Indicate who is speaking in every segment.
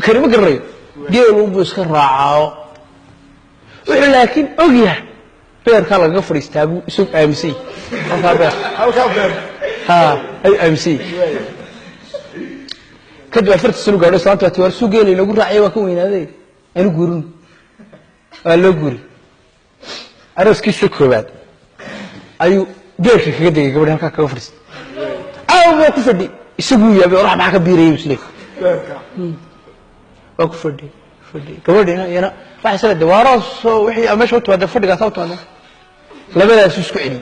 Speaker 1: Kani ma garanayo, geelunbuu iska raacao. Wuxuu laakiin og yahay beerkaa lagaga fadhiistaa buu isagu aaminsan yahay. Halkaa beer,
Speaker 2: halkaa beer,
Speaker 1: ha, ayuu aaminsan yahay. Kadib 40 sano gaadho, islaanta waa ti war suu geelay lagu raacay, waa ka weynaaday, anu guurin. Waa loo guuri. Arooskiisa koowaad ayuu beerka kaga degay, gabadhi halkaa kaga fadhiistay, caawa waa ku fadhi. Isaguu yaabay, orax maxaa ka biirayay isle
Speaker 2: beerka
Speaker 1: waa ku fadhi fadhi. Gabadhina iyana waxay isla de waa aroos oo wixii meesha u timaada fadhigaas u timaada. Labadaas isku celi,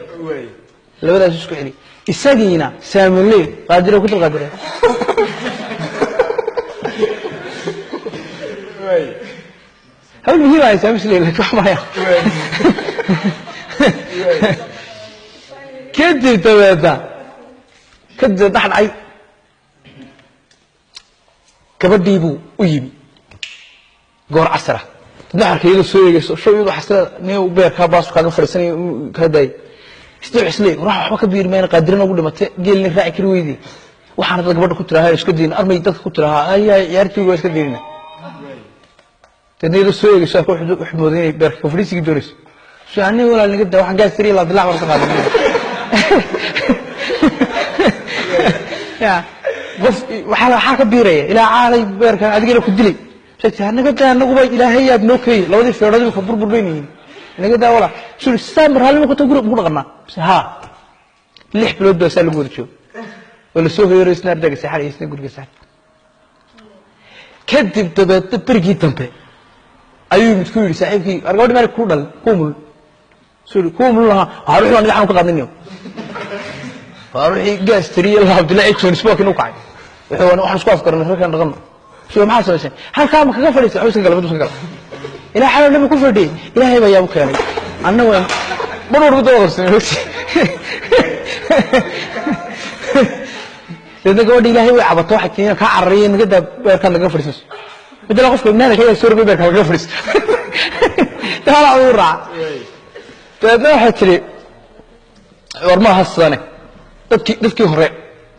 Speaker 1: labadaas isku celi. Isagiina saamuley qaadira ku dul qaadira. Hawl muhiim ah saamusley, laakiin wax maya. Kadib dabeedna, kadib dhex dhacay, gabadhii buu u yimi goor casara. Dadna arkay iyadoo soo eegayso show, iyadoo xasrada nin beerkaa baasu kaaga fadhiisanay kaa daayay. Isna wuxuu isleeyahay war waxba ka biiri mayna, qaadirana ugu dhimatay, geelina raaci kari weydii. Waxaana dad gabadha ku tirahaa iska diin armay, dadka ku tirahaa ayaa ciyaartooyga waa iska diinina. Dadna iyadoo soo eegayso arka wuxuu mooday inay beerka ka fadhiisigii doonayso. So ani walaal naga daa, waxaan gaas tiriya laa dilaac baan ka qaaday. Ya qof waxaa ka biiraya ilaa caalay beerkan adigana ku dilay. Say naga daa, anaguba ilaahay yaab noo keeyey, labadii feedhood imika burbur bayna yihiin, naga daa walaa. Suri saa marhaalnimo ku tahay guriga ku dhaqanaa. Mise haa, 6 bilood baa saa lagu wada joogo oo lasoo hoyaro, isna ardayga seexan iyo isna guriga seexan. Kadib dabeedna berigii dambe ayuu mid ku yidhi saaxiibkii, war gabadhi meel kuu dhal kuu mul suri kuu mul lahaa, waxaa ruuxii baan dhinacan ka qaadnay, waa ruuxii gaas tiriye lahaa Abdullahi Jones Spock inuu kacay. Wuxuu waxaan isku afkaranay rarkan dhaqano. Soo maxaa samaysay halkaa ma kaga fadhiistay? Waxba iska gala, mid iska gala ilaa xaloo nabi ku fadhiyay. Ilaahay baa yaabu keenay, anna waa mar walba daba qabsanay ogti. Deedna gabadha ilaahay way cabato, waxay tihiin kaa cararaya, naga daa beerkaan lagaga fadhiisanayso. Midala qofka ibnaadka ayaa soo rogay beerka lagaga fadhiisto taala ugu raaca. Dabeedna waxay tidhi war maaha sidane, dadkii hore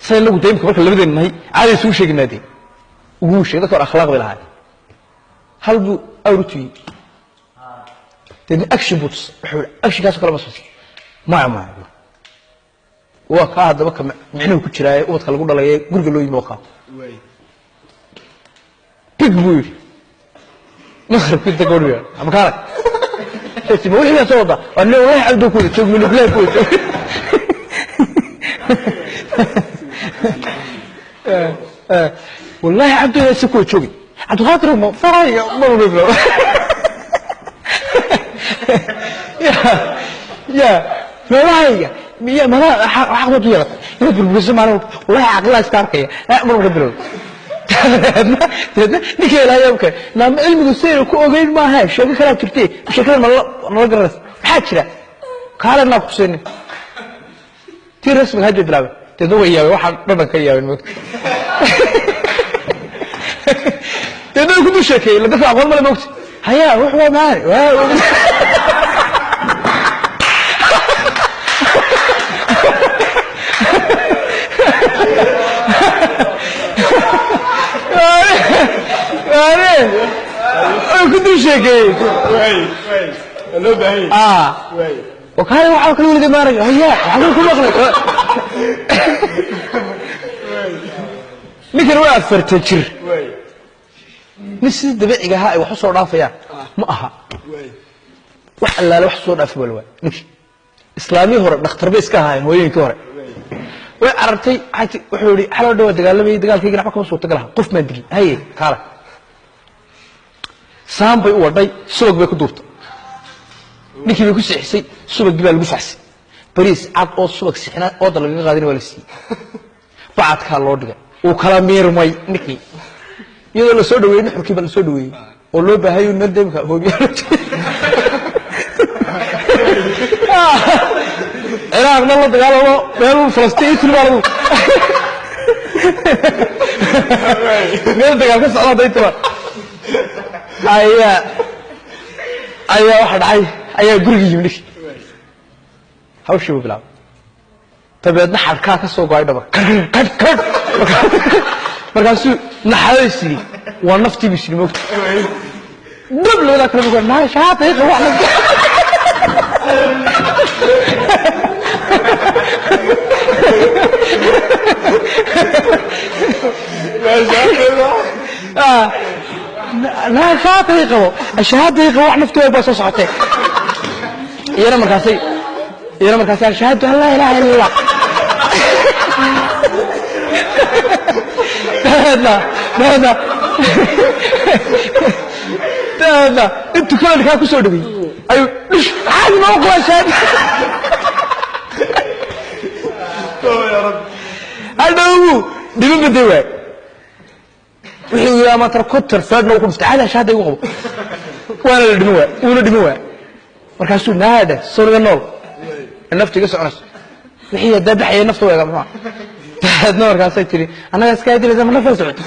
Speaker 1: say inagu daymka marka labadeen nahay caadi isugu sheeginaa, dee uguu sheeg dadka hore akhlaaq bay lahaayeen. Hal buu awr u tugiyey, deedna action buu tus. Wuxuu yihi actionkaasoo kale ma samaysay? Maya maya, waa kaa haddaba ka micnuhu ku jiraaye ubadka lagu dhalaye guriga loo yimi waa kaa big buu yidhi. Maqribkii inta gabadhu yeedha ama kaalay ma wixii baan soo wadaa, waa nin wallahi cabdo ku wada joog minuglaa ku wada joog. Wallahi cabdo isa kuwa joogay Cabdiqaadir ma faraya mar walba ya ya meelahayga ya malaha xaq baad u yeelatay inaad burburiso maalin walba. Wallahi caqlaa iska arkaya mar walba bilowda. Dabeedna ninka ilaahay ka naama cilmigu sidayna ku ogeyn maaha, sheeko kalaa jirtay, sheekada nala nala garanaysa maxaa jira, kaale naa kutusaynin tii rasmiga hadda bilaabay. Deedna way yaabeen, waxaan dhadhan ka yaabeen moogta. Deedna way ku dul sheekeeyey, la dadka aqoon male moogta. Haya wax waa maani way ku dul sheekeeyey.
Speaker 2: Waa loo baahan yahay.
Speaker 1: Wakaale waxaa kala weliga maarag haya waxaa ku maqlay. Ninkan waa 40 jir, nin sidii dabiiciga ahaa ay wax u soo dhaafayaan ma aha. Wax allaale wax soo dhaafi waa la waay. Ninkii islaamihii hore dhakhtar bay iska ahaayeen, hooyooyinkii hore way carartay. Waxay wuxuu yihi xaloo dhawaa dagaalamayay, dagaalkaygana waxba kama suurtagal aha, qof maan dilin. Haye kaale saan bay u wadhay, subag bay ku duubtay, ninkii bay ku sixisay, subagii baa lagu faxsay, bariis cad oo subag sixina ooda lagaga qaadina waa la siiyey, bacadkaa loo dhigay, wuu kala miirmay ninkii. Iyadoo la soo dhaweeyey nuxurkii baa la soo dhaweeyey oo loo baahay meel deemka hoobiya Ciraaqna la dagaalamo, meel Falastiin itil baa lagu meel dagaal ka socda hadday timaa ayaa waxa dhacay, ayaa gurigii yimi ninkii, hawshii buu bilaabay. Dabeedna xadhkaa ka soo go'ay dhabar kadh kadh kadh, markaasuu naxadoys yidhi Waa naftii buu isiri, moogta. Dab labadaa kale buu naa shahaada iqa wax nafti. Naa shahaada ii qabo, shahaada ii qabo, wax nafti baa soo socotay. Iyana markaasay, iyana markaasay ashhadu an laa ilaha illa Allah. Dabeedna intuu kaladkaa ku soo dhawey ayuu dhish caadi noo qabaa shahaada. Hadhow dhibo baday waay, wuxuu yidhi ama tar kotar feedhna uu ku dhuftay, caadi shahaada igu qabo. Waana la dhimin waay, wuuna dhimin waay. Markaasuu naadha soniga nool ee nafta iga soconayso, wixii haddaa baxaya nafta weega muxuu. Dabeedna markaasay tiri, annaga iskaa dilaysa, ma nafta socota?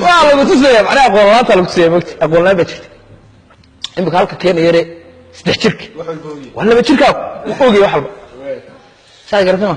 Speaker 1: Waa lagu tusaya macnaha aqoon la'aanta lagu tusaya, mogta. Aqoon la'aan baa jirta. Imika halka keena yare 3 jirka waa 2 jirkaa, wuu ogaya wax walba. Saa garatay ma?